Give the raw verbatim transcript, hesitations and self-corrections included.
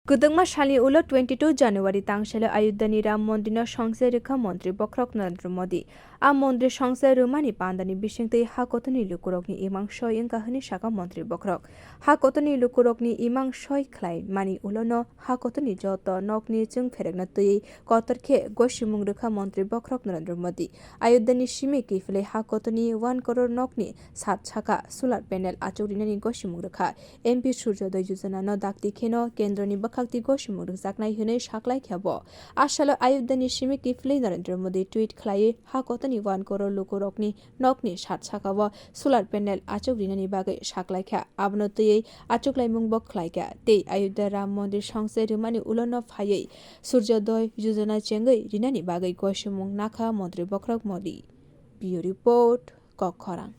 Kwdwkma salni ulo twenty two January tangsailo Ayodhyani Ram Mondirno songse rwkha Montri Bokhorok Narendra Modi. A mondir songse rwmani pandani bisingtwi ha kotorni lukurokni imang soi wngkha hwnwi sakha Montri Bokhorok. Ha kotorni lukurokni imang soi khlaimani ulono ha kotorni joto nokni chwng pherekno twiwi kotor khe gosimung rwkha Montri Bokhorok Narendra Modi. Ayodhyani simi kiphilwi ha kotorni one crore nokni sat saka solar panel achuk rinani gosimung rwkha. M P Surjodoy Yojana no dakti kheno kendroni bwkhakti gosimung rwjaknai hwnwi saklai kha bo. A salo Ayodhyani simi kiphilwi Narendra Modi tweet khlaiwi ha kotorni one crore lukurokni nokni sat sakao solar panel achuk rinani bagwi saklai kha. Abono twiwi achuklaimung bo khlai kha tei Ayodhya Ram Mondir songse rwmani ulono phaiwi Surjodoy Yojana chengwi rinani bagwi gosimung nakha Montri Bokhorok Modi. Bureau Report, Kokkhorang.